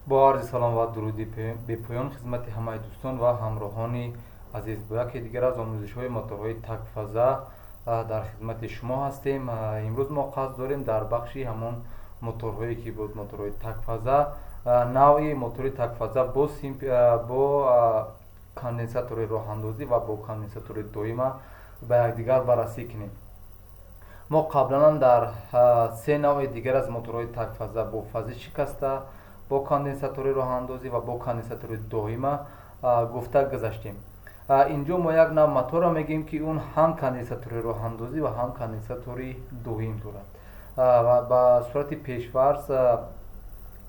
Бо арзи салом ва дуруди бепоён хизмати ҳамаи дӯстон ва ҳамроҳони азиз, бо яке дигар аз омӯзишҳои моторҳои такфаза дар хизмати шумо ҳастем. Имрӯз мо қасд дорем дар бахши ҳамон моторҳое, ки буд моторҳои такфаза, навъи мотори такфаза бо конденсатори роҳандозӣ ва бо конденсатори доима ба якдигар баррасӣ кунем. Мо қаблан дар се навъи дигар аз моторҳои такфаза бо фази шикаста, бо конденсатори роҳандозӣ ва бо конденсатори доима гуфта гузаштем. Инҷо мо як нав моторро мегӯем, ки он ҳам конденсатори роҳандозӣ ва ҳам конденсатори доим дорад. Ва ба сурати пешфарз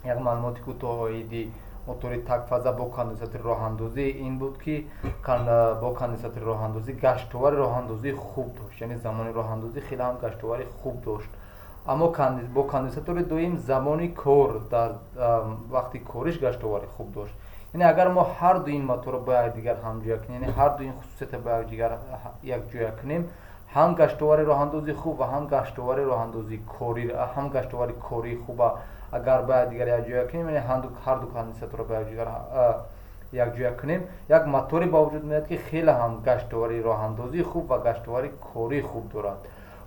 як маълумоти кӯтоҳ оиди мотори такфаза бо конденсатори роҳандозӣ ин буд, ки бо конденсатори роҳандозӣ гаштовари роҳандозии хуб дошт, яъне замони роҳандозӣ хеле ҳам гаштовари хуб дошт. Аммо бо конденсатори доим замони кор, дар вақти кориш гаштовари хуб дошт. Яъне агар мо ҳар ду ин моторро бо якдигар ҳамҷоя кунем, яъне ҳар ду ин хусусиятро бо якдигар якҷоя кунем, ҳам гаштовари роҳандозии хуб ва ҳам гаштовари роҳандозии корӣ, ҳам гаштовари кории хуба агар бо якдигар якҷоя кунем, яъне ҳар ду конденсаторро бо якдигар якҷоя кунем, як моторе ба вуҷуд меояд, ки хеле ҳам гаштовари роҳандозии хуб ва гаштовари кории хуб дорад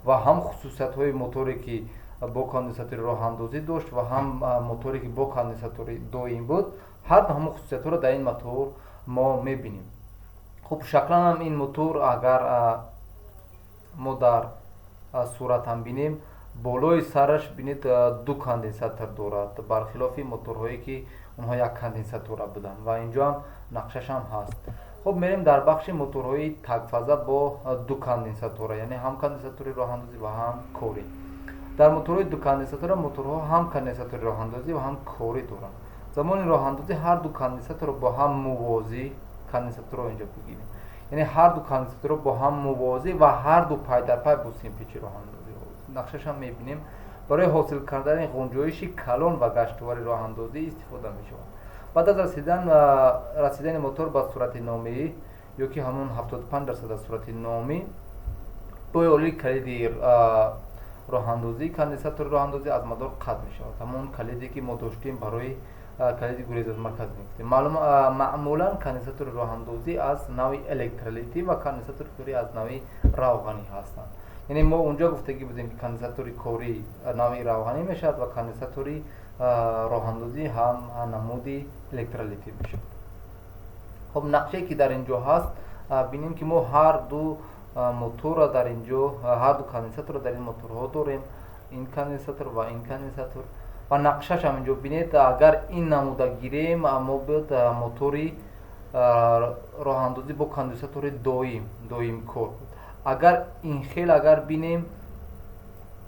ва ҳам хусусиятҳои моторе, ки бо конденсатори роҳандозӣ дошт, ва ҳам моторе, ки бо конденсатори доим буд, ҳар ду ҳамон хусусиятҳоро дар ин мотор мо мебинем. Хуб, шаклан ҳам ин мотор, агар мо дар сурат ҳам бинем, болои сараш бинед, ду конденсатор дорад, бархилофи моторҳое, ки онҳо як конденсатора буданд, ва инҷо ҳам нақшаш ҳам ҳаст. Хуб, мерем дар бахши моторҳои такфаза бо ду конденсатора, яъне ҳам конденсатори роҳандозӣ ва ҳам корӣ. Дар моторҳои ду конденсатора моторҳо ҳам конденсатори роҳандозӣ ва ҳам корӣ доранд. Замони роҳандозӣ ҳар ду конденсаторро бо ҳам мувозӣ, конденсаторро инҷо бигирем, яъне ҳар ду конденсаторро бо ҳам мувозӣ ва ҳар ду пай дар пай бо симпечи роҳандозӣ, нақшашам мебинем, барои ҳосил кардани ғунҷоиши калон ва гаштовари роҳандозӣ истифода мешавад. Баъд аз расидани мотор ба суръати номӣ ё ки ҳамон 75% аз суръати номӣ, бо ёрии калиди роҳандозӣ конденсатори роҳандозӣ аз мадор қатъ мешавад. Ҳамон калиде, ки мо доштем, барои калиди гурез аз марказ мегуфтем. Маъмулан конденсатори роҳандозӣ аз навъи электролитӣ ва конденсатори корӣ аз навъи равғанӣ ҳастанд. Яъне мо унҷо гуфтагӣ будем, ки конденсатори корӣ навъи равғанӣ мешавад ва конденсатори роҳандозӣ ҳам намуди электролитӣ мешавад. Хуб, нақшае, ки дар ин ҷо ҳаст, бинем, ки мо ҳар ду моторро дар ин ҷо, ҳар ду конденсаторро дар ин моторҳо дорем, ин конденсатор ва ин конденсатор, ва нақшаш ҳам инҷо бинед. Агар ин намуда гирем, мо буд мотори роҳандозӣ бо конденсатори доим, доимкор буд. Агар ин хел агар бинем,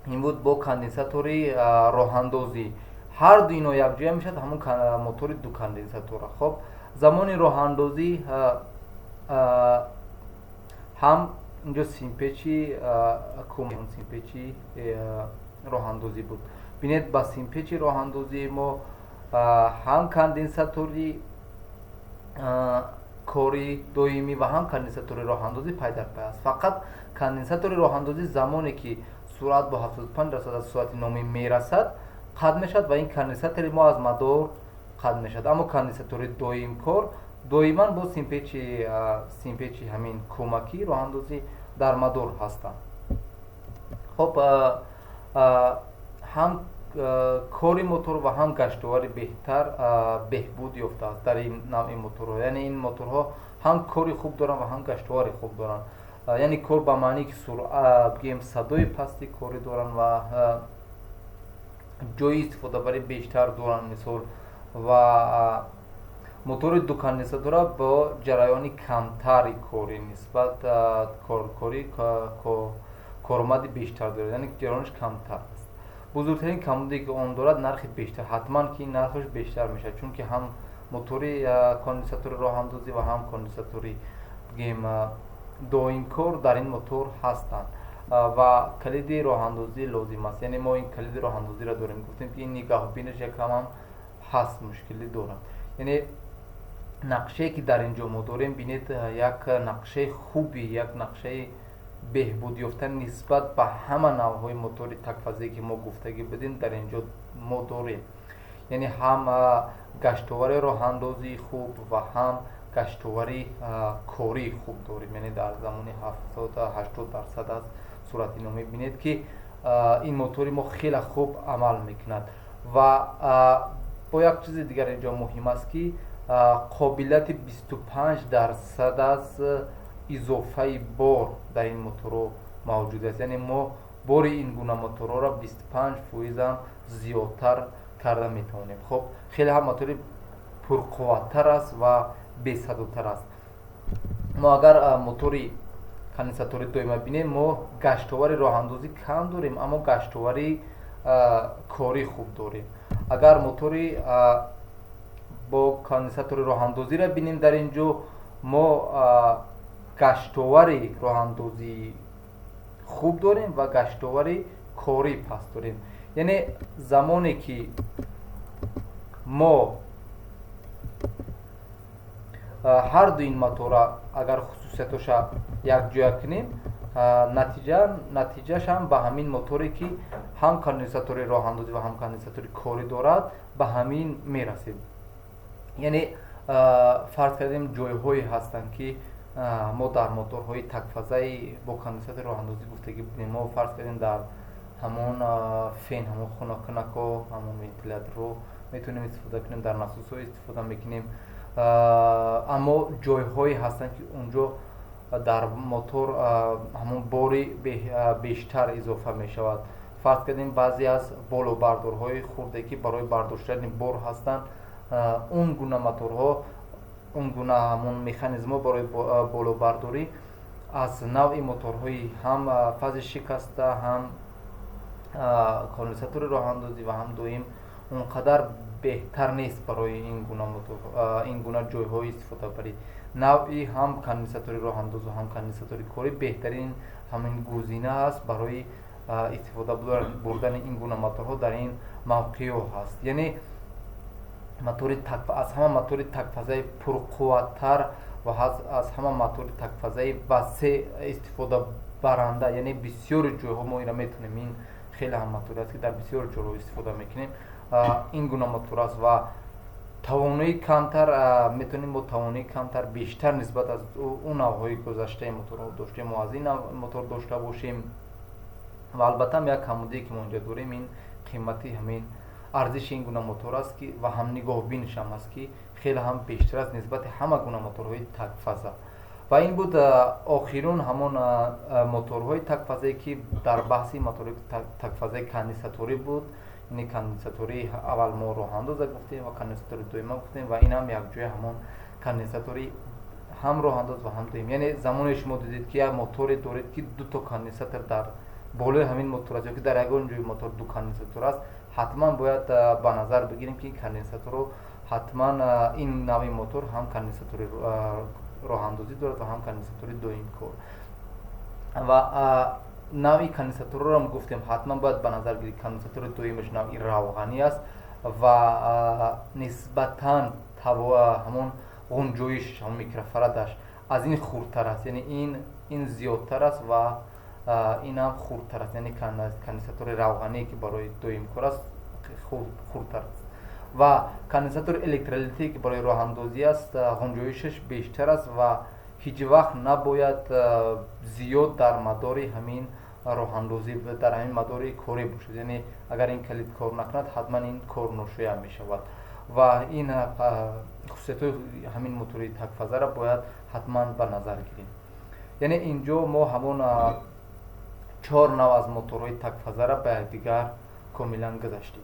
ин буд бо конденсатори роҳандозӣ. Ҳар ду ино якҷоя мешавад ҳамон мотори ду конденсатора. Хоб, замони роҳандозӣ ҳам инҷо симпечи роҳандозӣ буд. Бинед, ба симпечи роҳандозии мо ҳам конденсатори кори доимӣ ва ҳам конденсатори роҳандозӣ пай дар пай аст. Фақат конденсатори роҳандозӣ замоне ки суръат бо 75% аз суръати номӣ мерасад, қатъ мешавад ва ин конденсатори мо аз мадор қатъ мешавад. Аммо конденсатори доимкор доиман бо симпечи ҳамин кӯмакӣ роҳандозӣ дар мадор ҳастанд. Хоб, ҳам кори мотор ва ҳам гаштовари беҳтар беҳбуд ёфтааст дар ин навъи моторҳо. Яъне ин моторҳо ҳам кори хуб доранд ва ҳам гаштовари хуб доранд. Яъне кор ба маъние, ки бигӯем, садои пасти корӣ доранд ва ҷои истифодабарӣ бештар доранд, мисол. Ва мотори ду конденсатора бо ҷараёни камтари корӣ нисбат кори коромади бештар дорад, яъне ҷараёнаш камтар аст. Бузургтарин камбуде, ки он дорад, нархи бештар. Ҳатман ки ин нархаш бештар мешавад, чунки ҳам мотори конденсатори роҳандозӣ ва ҳам конденсатори, бигӯем, доимкор дар ин мотор ҳастанд ва калиди роҳандозӣ лозим аст. Яъне мо ин калиди роҳандозиро дорем, гуфтем, ки ин нигаҳбинаш якамам ҳаст, мушкилӣ дорад. Яъне нақшае, ки дар ин ҷо мо дорем, бинед, як нақшаи хуби, як нақшаи беҳбуд ёфта нисбат ба ҳама навъҳои мотори такфазие, ки мо гуфтагӣ будем, дар ин ҷо мо дорем. Яъне ҳам гаштовари роҳандозии хуб ва ҳам гаштовари кории хуб дорем. Яъне дар замони 70-80% аз суръати ино мебинед, ки ин мотори мо хеле хуб амал мекунад. Ва бо як чизи дигар инҷо муҳим аст, ки қобилияти 25% аз изофаи бор дар ин моторҳо мавҷуд аст. Яъне мо бори ин гуна моторҳоро 25 фоизам зиёдтар карда метавонем. Хоб, хеле ҳам мотори пурқувваттар аст ва бесадотар аст. Мо агар мотори конденсатори доима бинем, мо гаштовари роҳандозӣ кам дорем, аммо гаштовари корӣ хуб дорем. Агар мотори бо конденсатори роҳандозиро бинем, дар ин ҷо мо гаштовари роҳандозии хуб дорем ва гаштовари корӣ паст дорем. Яъне замоне ки мо ҳарду ин мотора агар хусусиятоша якҷоя кунем, натиҷааш ҳам ба ҳамин моторе, ки ҳам конденсатори роҳандозӣ ва ҳам конденсатори корӣ дорад, ба ҳамин мерасем. Яъне фарз кардем, ҷойҳое ҳастанд, ки мо дар моторҳои такфазаи бо конденсатори роҳандозӣ гуфтагӣ будем. Мо фарз кардем, дар ҳамон фен, ҳамон хунуккунако, ҳамон вентиляторро метавонем истифода кунем, дар насосҳо истифода мекунем. Аммо ҷойҳое ҳастанд, ки унҷо дар мотор ҳамон бори бештар изофа мешавад. Фарз кардем, баъзе аз болобардорҳои хурде, ки барои бардоштани бор ҳастанд, он гуна моторҳо, он гуна ҳамон механизмҳо барои болобардорӣ аз навъи моторҳои ҳам фази шикаста, ҳам конденсатори роҳандозӣ ва ҳам доим он қадар беҳтар нест барои ин гуна мотор, ин гуна ҷойҳои истифодабарӣ. Навъи ҳам конденсатори роҳандозу ҳам конденсатори корӣ беҳтарин ҳамин гузина аст барои истифода бурдани ин гуна моторҳо дар ин мавқеъҳо ҳаст. Яъне мотори аз ҳама мотори такфазаи пурқувваттар ва аз ҳама мотори такфазаи васеъ истифодабаранда. Яъне бисёри ҷойҳо мо инро метавонем, ин хеле ҳам моторе аст, ки дар бисёр ҷойҳо истифода мекунем, ин гуна мотор аст. Ва тавоноии камтар метавонем бо тавоноии камтар бештар нисбат аз ӯ навъҳои гузаштаи моторҳо доштем, мо аз ин мотор дошта бошем. Ва албатта як камбудие, ки мо инҷа дорем, ин қимати ҳамин арзиши ин гуна мотор аст, ки ва ҳам нигоҳбиншам аст, ки хеле ҳам бештар аст нисбати ҳама гуна моторҳои такфаза. Ва ин буд охирун ҳамон моторҳои такфазае, ки дар баҳси моторҳои такфазаи конденсаторӣ буд. Ини конденсатори аввал мо роҳандоза гуфтем ва конденсатори доима гуфтем ва ин ҳам якҷоя ҳамон конденсатори ҳам роҳандоз ва ҳам доим. Яъне замоне шумо дидед, ки як моторе доред, ки дуто конденсатор дар болои ҳамин мотор аст ё ки дар ягон ҷои мотор ду конденсатор аст, ҳатман бояд ба назар бигирем, ки ин конденсаторро ҳатман ин навъи мотор ҳам конденсатори роҳандозӣ дорад ва ҳам конденсатори доимкор. Ва навъи конденсаторро гуфтем, ҳатман бояд ба назар гирид, конденсатори доимаш навъи равғанӣ аст ва нисбатан ҳамон ғунҷоиш, ҳамон микрофарадаш аз ин хурдтар аст. Яъне ин зиёдтар аст ва инам хурдтар аст. Яъне конденсатори равғание, ки барои доимкор аст, хурдтар аст ва конденсатори электролитие, ки барои роҳандозӣ аст, ғунҷоишаш бештар аст ва ҳеҷ вақт набояд зиёд дар мадори ҳамин роҳандозӣ, дар ҳамин мадори корӣ бошад. Яъне агар ин калид кор накунад, ҳатман ин кор ношоям мешавад. Ва ин хусусиятҳои ҳамин мотори такфазаро бояд ҳатман ба назар гирем. Яъне инҷо мо ҳамон чор нав аз моторҳои такфазаро ба якдигар комилан гузаштем.